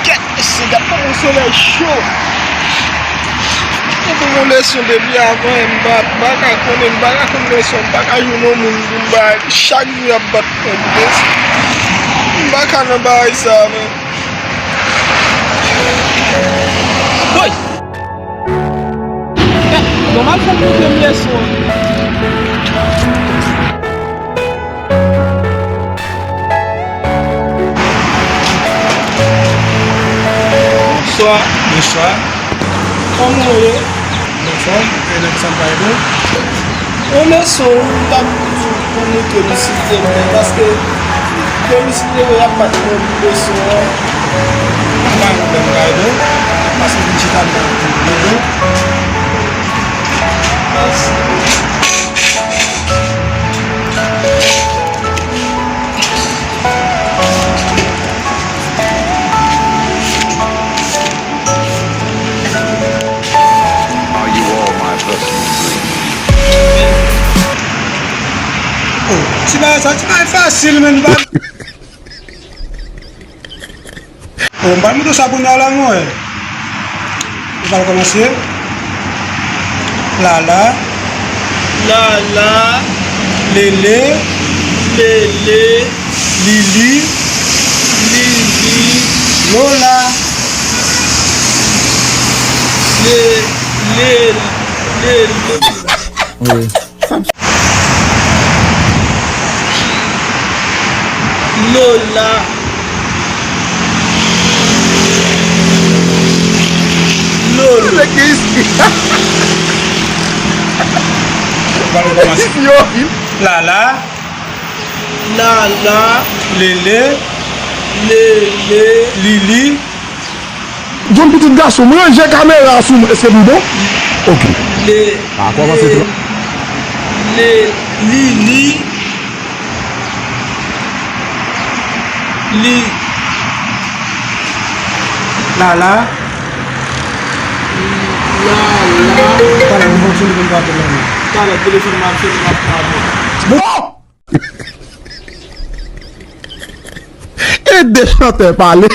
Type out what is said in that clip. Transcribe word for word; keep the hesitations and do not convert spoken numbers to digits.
Kèt, mesye, gad kòman solèy cho. Mwen te gon leson depi avan, m pa, m pa ka konnen, m pa ka konn leson, m pa ka jwenn yon moun pou m bay. Chak jou y ap bat mwen pou leson. M pa ka nan bagay sa, men. Woy! Bon, m ap fè l montre m leson an. Bonswa. Bonswa. Kòman w ye? Anfòm, e nèg sa m pa ede w? Yon leson wi, m t ap di w pou montre m silvouplè, paske depi silvouplè y ap bat mwen pou leson an. Pa gen pwoblèm, m ka ede w. Pase vin chita m nan ede w. Mèsi. Are you all my personal dreams? Oh, ti bagay sa, ti bagay fasil, men, pa. Oh, m pral montre w sa kounye a la, mwen. Nou pral kòmanse. Lala. Lala. Lele. Lele. Lili. Lili. Lola. Le, le, le, le. Wi. Lola. Lola. Nèg gen espri. Yo, Lala. Lala. Lele. Lele. Lili. Jwenn pitit gason m, ranje kamera a sou mwen, èske m bon? Ok. Le, ah, kòmanse le, tou. Le, li, li, li, Lala. Lala. Talè, telefòn sone, m pa tande. Talè, telefòn m ap sone, m ap tande. Bon! E de chantè pale.